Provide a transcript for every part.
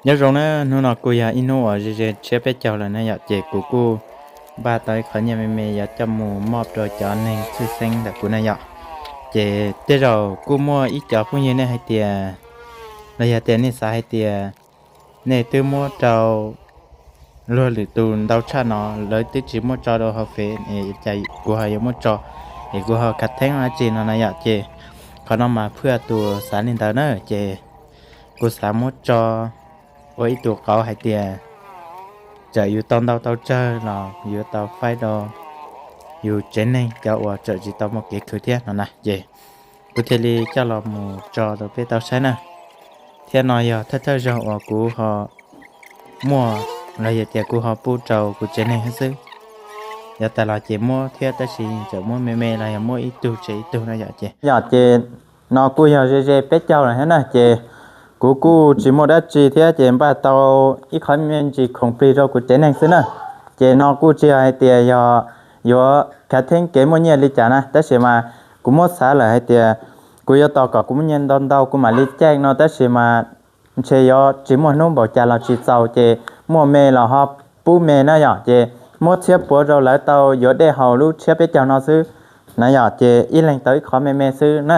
Nyob zoo na, hnub no kuj yog ib hnub uas ze ze tshiab peb caug lawm na yom, ces kuv kuj npaj tau ib qho nyiaj me me yuav coj mus moj rau cov neeg txhwj xeeb ntawm kuv na yom. Ces tej zaum kuj muaj ib co phooj ywg nej hais tias, los yog tias nej xav hais tias nej twb muab rau luag lwm tus ntau tshaj no, lawv twb tsis muab tso rau hauv fev, cas kuv ho yuav muab tso, es kuv ho khav theeb dab tsi no na yom. Ces qhov no mas phwj tus xav li ntawd na, ces kuv xav muab tso ua ib tug qauv hais tias txawm yus tau ntau tau tsawg los yuav tau faib rau yus tsev neeg cov uas tseem tsis tau muaj kev khwv thiab no na. Ces kuv thiaj li coj los mus tso rau peb tau saib na. Thiab no yog thawj thawj zaug uas kuv ho muaj, los yog tias kuv ho pub rau kuv tsev neeg xwb. Yav tas los ces muab thiab, tab sis tseem muab me me los yog muab ib tug tseg ib tug na yom. Ces yom, ces no kuj yog ze ze peb caug lawm thiab na, ces kuv kuj tsis muaj dab tsi thiab, ces npaj tau ib qho me ntsis khoom plig rau kuv tsev neeg xwb na. Ces no kuj tsis yog hais tias yog yuav khav theeb kev muaj nyiaj li cas na, tab sis mas kuv muab xav lawm hais tias kuv yuav tos kom kuv muaj nyiaj ntau ntau kuv mam li caij no, tab sis mas ntshe yuav tsis muaj hnub npaum cas los tsis txaus, ces muaj me los ho pub me na yom. Ces muab txhiab puav rau lawv tau yuav dej haus lub tshiab peb caug no xwb na yom, ces ib leeg tau ib qho me me xwb na.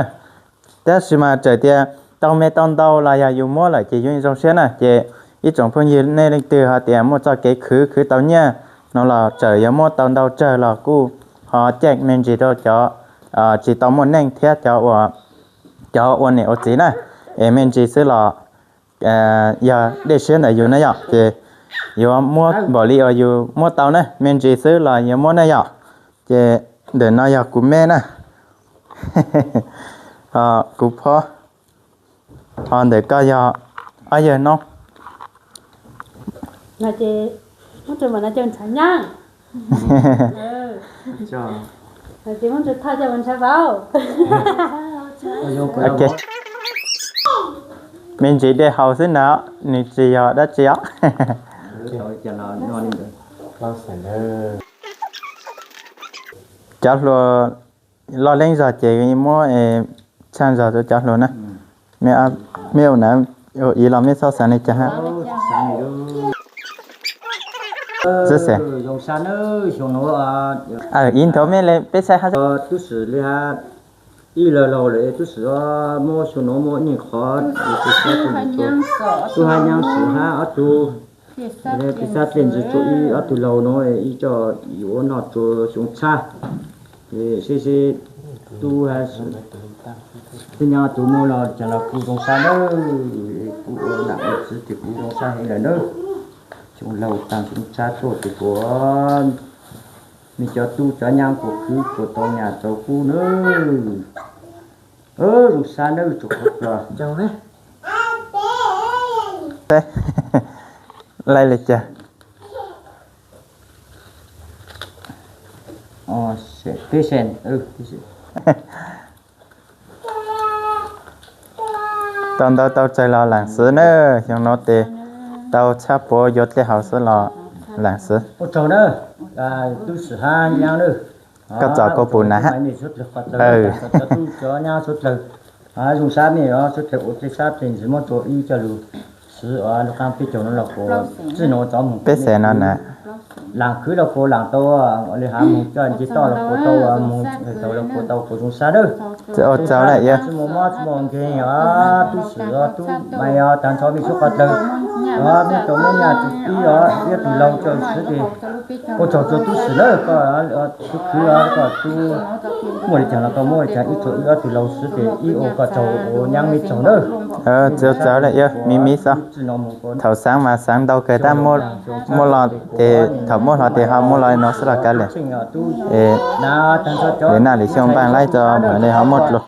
Tab sis mas txawm tias tau me tau ntau los yog yus muab lawm ces yus zoo siab na. Ces ib tsoom phooj ywg nej leej twg ho tias muaj txoj kev khwv khwv tau nyiaj no los txawm yuav muab tau ntau tsawg los kuj ho caij me ntsis rau cov tsis tau muaj neej thiab cov ua niam ua txiv na, es me ntsis xwb los yog dej siab ntawm yus na yom, ces yuav muab npaum li uas yus muab tau na, me ntsis xwb los yuav muab na yom. Ces ntawm no yog kuv me na, kuv phob, ho ntawm koj yog ob yawg noob. Me ntsis dej haus xwb na, nws tsis yog dab tsi os. Cov hluas loj leeb zog ces muab tshaj zog rau cov hluas na. Me ua na, ua ib los me txhob xav li cas hab. Xwb xwb. Ib nthov me le peb saib hab. Tub sim li hab, ib lawg laug lawm tub sim muab xyoo nuav muab ib qhov, tub hab nyaab sim hab ob tug, peb xav tes ntsis tsua ib ob tug laug nuav ib co yuav ua noj tsua xyoo tshab. Seb seb tub hab, tub nyaab tug muab los cas los kuv zoo sab nawb, kuv ua nam ua txiv ces kuv zoo sab heev lawm nawb. Xyoo laug taag xyoo tshab tuaj ces kuv, mej cov tub cov nyaab kuv khwv kuv tau nyam tau kub nawb. Zoo sab nawb, tsuas qhov plog. Laij li cas? Tau ntau tau tsawg los laam xwv na, xyoo nuav tes tau tshab puav yuav dlej haus xwb los laam xwv. Koj txom koj pum na. Zoo sab mej os, suav dlawg ua tej sab tes ntsis muab tsua ib co lug xwv os, lug qaab peb caug no los kuv txij no tov moog peb xees no na. Laam khwv los kuv laam tau, li haav moog coj nce toj los kuv tau, moog tau los kuv tau, kuv zoo sab nawb. Txawm ua txaus lawm yog tsi muaj mob tsi muaj nkeeg os, tub sim os, tub mais os, taag nrho mej suav qhov dlawg os, mej tau muab nyaj tug ib os, ib tug laug coj xwv tes ua tsaug rua tub sim nawb, koj tub khwv os, koj tub muaj li caag los koj muab li caag ib tug ib ob tug laug xwv tes ib ua koj tsaug ua nyaab mej tsaug nawb. Txawm txawm lawm yog miv miv xwb. Thaum xaav mas xaav ntau kawg tab muab los tes thaum muab hlo tes ho muab los no xwb los kav liam. Li naj li xyoo npaaj laib tso mam li ho muab dlua.